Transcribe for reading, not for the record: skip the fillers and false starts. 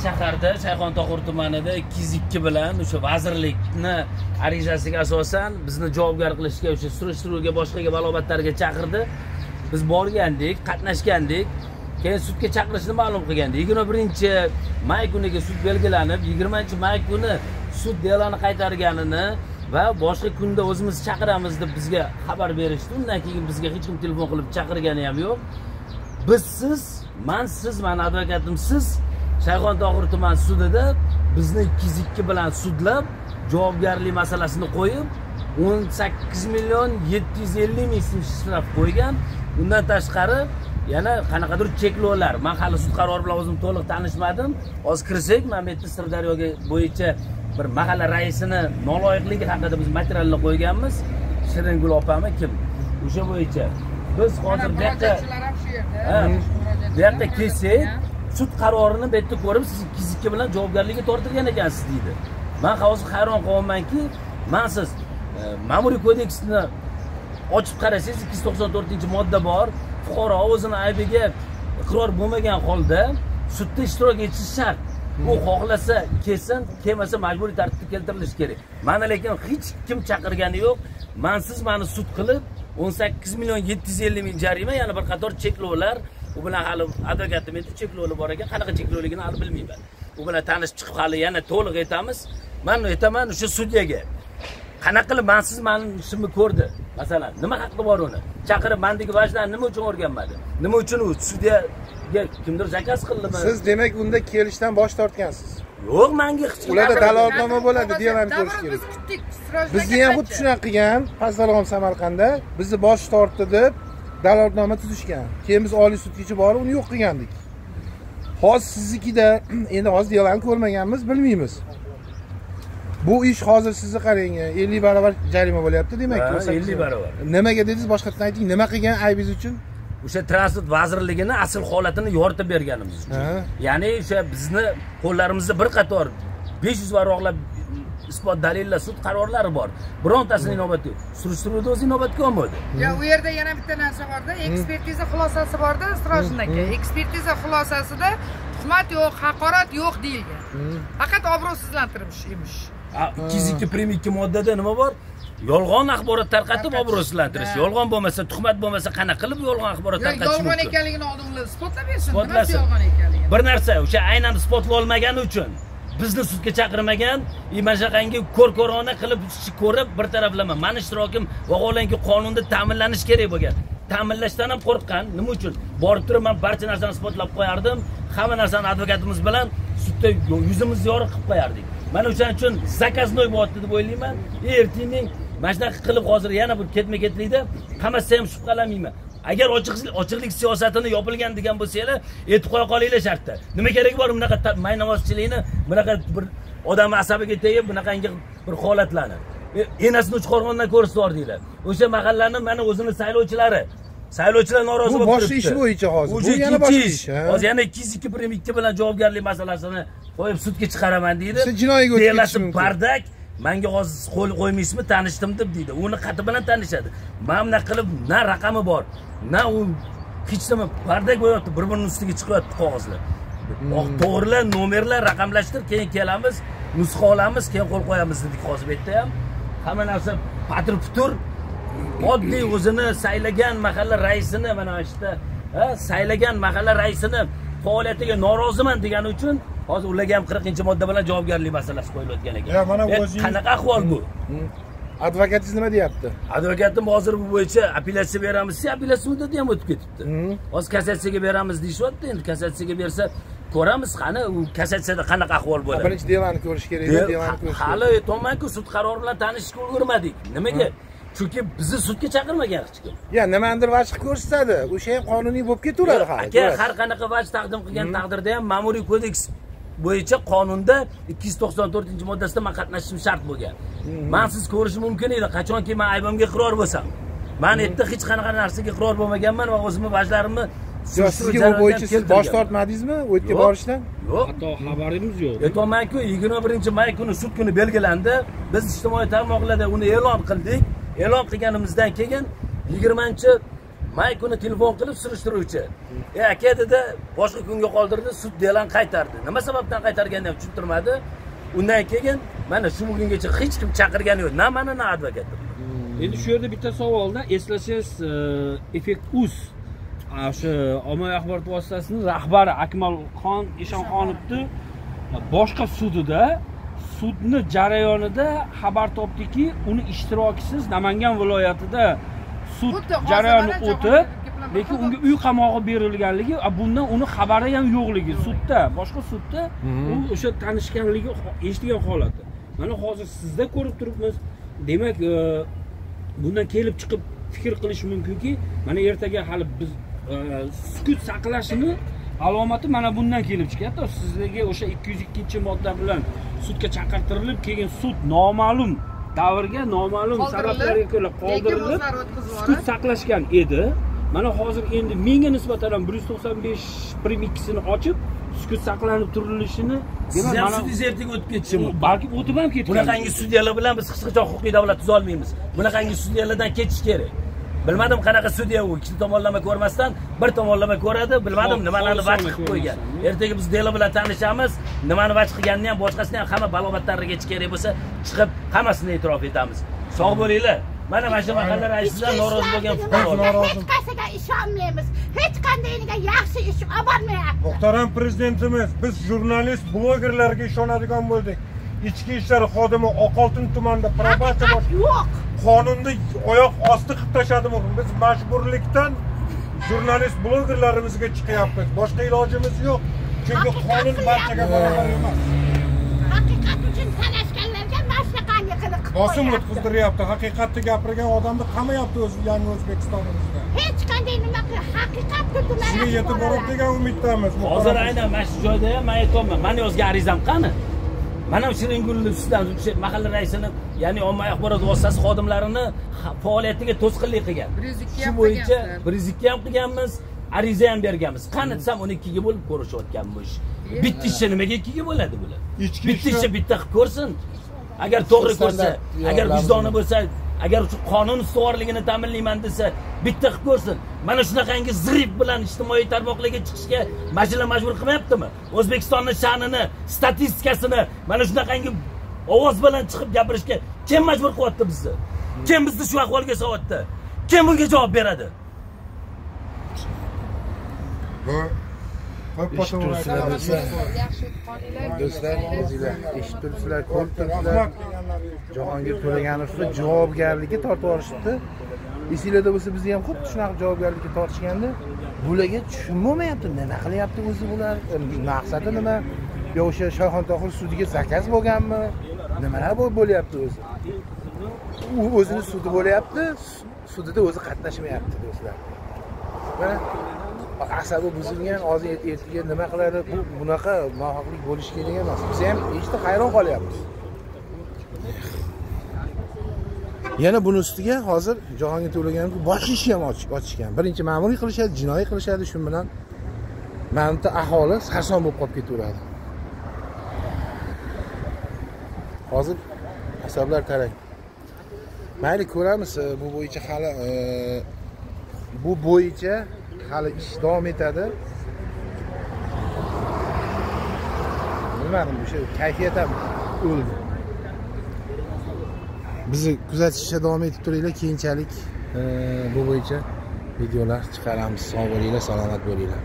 Shaharda Shayxontohur tumanida 202 bilan o'sha vazirlikni arizasiga asosan bizni javobgar qilishga, o'sha surishtiruvga, boshqaga balobatlarga chaqirdi. Biz borgandik, qatnashgandik. Keyin sudga chaqirishni ma'lum qilgandi. 21 may kuniga sud belgilanib, 20 may kuni sud deloni qaytarganini va boshqa kunda o'zimiz chaqiramiz deb bizga xabar berishdi. Undan keyin bizga hech kim telefon qilib chaqirgani ham yo'q. Bizsiz, mansiz, mani advokatimsiz Shayxontohur tuman sudida bizni 202 bilan sudlab, javobgarlik masalasini qo'yib, 18 million 750 ming so'm shtraf qo'ygan. Undan tashqari yana qanaqadir cheklovlar. Men hali sud qarori bilan o'zim to'liq tanishmadim. Hozir kirsak, mana bu yerda Sirdaryoga bo'yicha bir mahalla raisini noloyiqligi haqida biz materiallar qo'yganmiz. Shiringul opami kim? O'sha bo'yicha biz hozir bu yoqda Murojaatchilar ham shu yerda. Ha, bu yoqda kelsak, sud qarorini bu yerda ko'rib, siz 202 bilan javobgarlikka tortilgan ekansiz deydi. Men hozir hayron qolyapmanki, man siz ma'muriy kodeksni ochib qarasangiz 294-modda bor. Fuqaro o'zini aybiga iqror bo'lmagan holda sudda ishtirok etishi shart. U xohlasa kelsin, kelmasa majburiy tartibda keltirilishi kerak. Mana lekin hech kim chaqirgani yo'q. Mansiz mani sud qilib 18 million 750 ming jarima, yana bir qator cheklovlar. U bilan hali advokatim aytdi, cheklovlar bor ekan, qanaqa cheklovligini hali bilmayman. U bilan tanishib chiqib hali yana to'liq aytamiz. Men aytaman o'sha sudyaga. Qanaqa qilib mansiz mani ishimni ko'rdi? Masalan, nima haqqi bor uni? Chaqirib mandagi vajlarni nima uchun o'rganmadi? Nima uchun u sudyaga kimdir zakaz qildimi? Siz demak unda kelishdan bosh tortgansiz. Yo'q, menga hech kim Ularda dalolatnoma bo'ladi, delani ko'rish Davron, kerak. biz kutdik. Sirojdan Bizni ham xuddi shunaqa qilgan, Pastdarg'om Samarqandda bizni bosh tortdi deb dalolatnoma tuzishgan. Keyin biz Oliy sudgacha borib uni yo'q qilgandik. Hozir siznikida endi hozir delani ko'rmaganmiz, bilmaymiz. Bu ish hozir sizni qarang, 50 barobar jarima bo'lyapti demak. Ha, 18 50 barobar. Nimaga dedingiz? Boshqatdan ayting, nima qilgan aybingiz uchun? O'sha transport vazirligini asl holatini yoritib berganimiz uchun. Ya'ni o'sha bizni qo'llarimizda bir qator 500 varroqlab isbot dalillar, sud qarorlari bor. Birontasini inobatga yo'q. Surishtiruvda o'zi inobatga olmadi. Ya u yerda yana bitta narsa borda, ekspertiza xulosasi borda, Sirojiddin aka. Ekspertiza xulosasida tuhmat yo'q, haqorat yo'q deyilgan. Faqat obro'sizlantirish emish. Ha, 202 prim 2 moddada nima bor? Yolg'on axborot tarqatib Tarqatish. obro'sizlantirish. Ha. Yolg'on bo'lmasa, tuhmat bo'lmasa, qanaqa qilib yolg'on axborot Yo, tarqatish yolg'on mumkin? ekanligini oldin ular isbotlab bersin. Nimasi Isbotlasin. yolg'on ekanligini. Bir narsa, o'sha aynan isbotlay olmagani uchun bizni sudga chaqirmagan, mana shunaqangi ko'r-ko'rona qilib ko'rib bir taraflama mani ishtirokim vaholanki qonunda ta'minlanishi kerak bo'lgan. Ta'minlashdan ham qo'rqqan. Nima uchun? Borib turib men barcha narsani isbotlab qo'yardim. Hamma narsani advokatimiz bilan sudda yuzimizni yorug' qilib qo'yardik. Mana o'shaning uchun заказной bo'lyapti deb o'ylayman. Ertaning mana shunaqa qilib hozir yana bir ketma-ketlikda qamasa ham shubhalanmayman. Agar ochiqlik siyosatini yopilgan degan bo'lsanglar, aytib qo'ya qolinglar shartda. Nima keragi bor bunaqa maynavozchilikni, bunaqa bir odamni asabiga tegib, bunaqangi bir holatlarni. Enasini Uchqo'rg'ondan ko'rsatib. O'sha mahallani mana o'zini saylovchilari. Saylovchilar norozi Bu bo'lib boshqa turibdi. ish bo'yicha hozir. Bu O'sha yana ikkinchi boshqa ish. ish, ha. Hozir yana 202 prim 2 bilan javobgarlik masalasini qo'yib sudga chiqaraman deydi. Siz jinoiyga o'tib ketishi Delasi mumkin. Bardak. Menga hozir qo'l qo'ymaysizmi, tanishdim deb deydi. Uni qati bilan tanishadi. Mana bunaqa qilib na raqami bor, na u hech nima bardak bo'lyapti, bir-birining ustiga chiqyapti qog'ozlar. To'g'rilar, nomerlar raqamlashtir, keyin kelamiz, nusxa olamiz, keyin qo'l qo'yamiz dedik hozir bu yerda ham. Hamma narsa patir-putur. Oddiy o'zini saylagan mahalla raisini mana shu yerda, ha, saylagan mahalla raisini faoliyatiga noroziman degani uchun hozir ularga ham 40-modda bilan javobgarlik masalasi qo'yilayotgan ekan. Ya, mana o'zingiz- Qanaqa ahvol bu? Advokatingiz nima deyapti? Advokatim hozir bu bo'yicha apellyatsiya beramiz desa, apellyatsiya muddati ham o'tib ketibdi. Hozir kassatsiyaga beramiz deyishyapti. Endi kassatsiyaga bersa ko'ramiz, qani u kassatsiyada qanaqa ahvol bo'ladi. Birinchi delani ko'rish kerak, delani ko'rish kerak. Hali aytyapman-ku, sud qarori bilan tanishishga ulgurmadik. Nimaga? Chunki bizni sudga chaqirmagan hech kim. Ya nimanidir vaj qilib ko'rsatadi. O'sha ham qonuniy bo'lib ketaveradi hali. Aka, har qanaqa vaj taqdim qilgan taqdirda ham ma'muriy kodeks bo'yicha qonunda 294-moddasida men qatnashishim shart bo'lgan. Men siz ko'rishim mumkin edi, qachonki men aybimga iqror bo'lsam. Men yerda hech qanaqa narsaga iqror bo'lmaganman va o'zimni vajlarimni Yo, sizga u bo'yicha siz bosh tortmadingizmi? U yerga Yo'q. borishdan? Yo'q. Hatto xabarimiz yo'q. Aytyapman-ku, 21 may kuni sud kuni belgilandi. Biz ijtimoiy tarmoqlarda uni e'lon qildik. E'lon qilganimizdan keyin 20 May kuni telefon qilib surishtiruvchi. Aka dedi, boshqa kunga qoldirdi, sud delan qaytardi. Nima sababdan qaytarganini ham tushuntirmadi. Undan keyin mana shu bugungacha hech kim chaqirgani yo'q. Na meni, na advokatni. Endi shu yerda bitta savolda eslasangiz, Effekt Uz o'sha ommaviy axborot vositasining rahbari Akmalxon Eshonxonovni boshqa sudida sudni jarayonida xabar topdiki, uni ishtirokisiz Namangan viloyatida sud jarayoni o'tib, lekin unga uy qamog'i berilganligi, bundan uni xabari ham yo'qligi sudda, boshqa sudda u o'sha tanishganligi eshitgan holati. Mana hozir sizda ko'rib turibmiz. Demak, bundan kelib chiqib fikr qilish mumkinki, mana ertaga hali biz sukut saqlashini alomati mana bundan kelib chiqyapti. Sizlarga o'sha 202-modda bilan sudga chaqirtirilib, keyin sud noma'lum davrga, noma'lum sabablarga ko'ra qoldirilib, sukut saqlashgan edi. Mana hozir endi menga nisbatan ham 195 prim 2sini ochib, sukut saqlanib turilishini, demak mana sudingiz ertaga o'tib ketishi mumkin. Balki o'tib ham ketgan. Bunaqangi sudyalar bilan biz hech qachon huquqiy davlat tuza olmaymiz. Bunaqangi sudyalardan ketish kerak. Bilmadim qanaqa sudya u, ikki tomonlama ko'rmasdan bir tomonlama ko'radi, bilmadim nimalarni vaj qilib qo'ygan. Ertaga biz delo bilan tanishamiz, nimani vaj qilganini ham, boshqasini ham hamma balobatlarga kerak bo'lsa, chiqib hammasini e'tirof etamiz. Sog' bo'linglar. Mana shu mahalla raisidan norozi bo'lgan fuqarolar. Hech qaysiga ishonmaymiz. Hech qandayniga yaxshi ish olmayapti. Muhtaram prezidentimiz, biz jurnalist, blogerlarga ishonadigan bo'ldik. Ichki ishlar xodimi Oqoltin tumanida probatsiya bosh yo'q. Qonunni oyoq osti qilib tashladimi? Biz majburlikdan jurnalist blogerlarimizga chiqyapmiz. Boshqa ilojimiz yo'q. Chunki qonun barchaga barobar emas. Haqiqat uchun talashganlarga mashaqangi qilib bosim o'tkazdiryapti. Haqiqatni gapirgan odamni qamayapti o'zi yangi O'zbekistonimizda. Hech qanday nima qilib haqiqat turdilar. Sizga yetib boradi degan umiddamiz. Hozir aynan mana shu joyda ham men aytyapman. Meni yozgan arizam qani? Mana Shiringulni ustidan o'sha mahalla raisini, ya'ni ommaviy axborot vositasi xodimlarini faoliyatiga to'sqinlik qilgan. Shu bo'yicha 102 ham qilganmiz, ariza ham berganmiz. Qani desam uni ikkiga bo'lib ko'rishayotgan bu ish. Bitta ishni nimaga ikkiga bo'ladi bular? Bitta ishni bitta qilib ko'rsin. Agar to'g'ri ko'rsa, agar vijdoni bo'lsa, agar shu qonun ustuvorligini ta'minlayman desa, bitta qilib ko'rsin. Mana shunaqangi zrib bilan ijtimoiy tarmoqlarga chiqishga majlis majbur qilmayaptimi? O'zbekistonning sha'nini, statistikasini mana shunaqangi ovoz bilan chiqib gapirishga kim majbur qilyapti bizni? Kim bizni shu ahvolga solyapti? Kim bunga javob beradi? Do'stlar, o'zinglar eshitib turibsizlar, ko'rib turibsizlar. Jahongir To'laganovni javobgarlikka tortib olishibdi. Esinglarda bo'lsa, bizni ham xuddi shunaqa javobgarlikka tortishganda, bularga tushunmayapti, nima qilyapti o'zi bular, maqsadi nima? Yo o'sha Shayxontohur sudiga zakaz bo'lganmi? Nimalar bo'lyapti o'zi? U o'zini sudi bo'lyapti, sudida o'zi qatnashmayapti do'stlar. Mana asabi buzilgan, hozir ertaga nima qiladi? Bu bunaqa nohaqlik bo'lishi kerak emas. Biz ham eshitib hayron qolyapmiz. Yana buni ustiga hozir Jahongir To'laganovga bosh ish ham ochishgan. Birinchi ma'muriy qilishadi, jinoiy qilishadi, shu bilan mana aholi sarson bo'lib qolib ketaveradi. Hozir asablar tarak. Mayli ko'ramiz, bu bo'yicha hali hali ish davom etadi. Bilmadim, o'sha kayfiyat ham o'ldi. Bizni kuzatishda davom etib turinglar, keyinchalik bu bo'yicha videolar chiqaramiz. Sog' bo'linglar, salomat bo'linglar.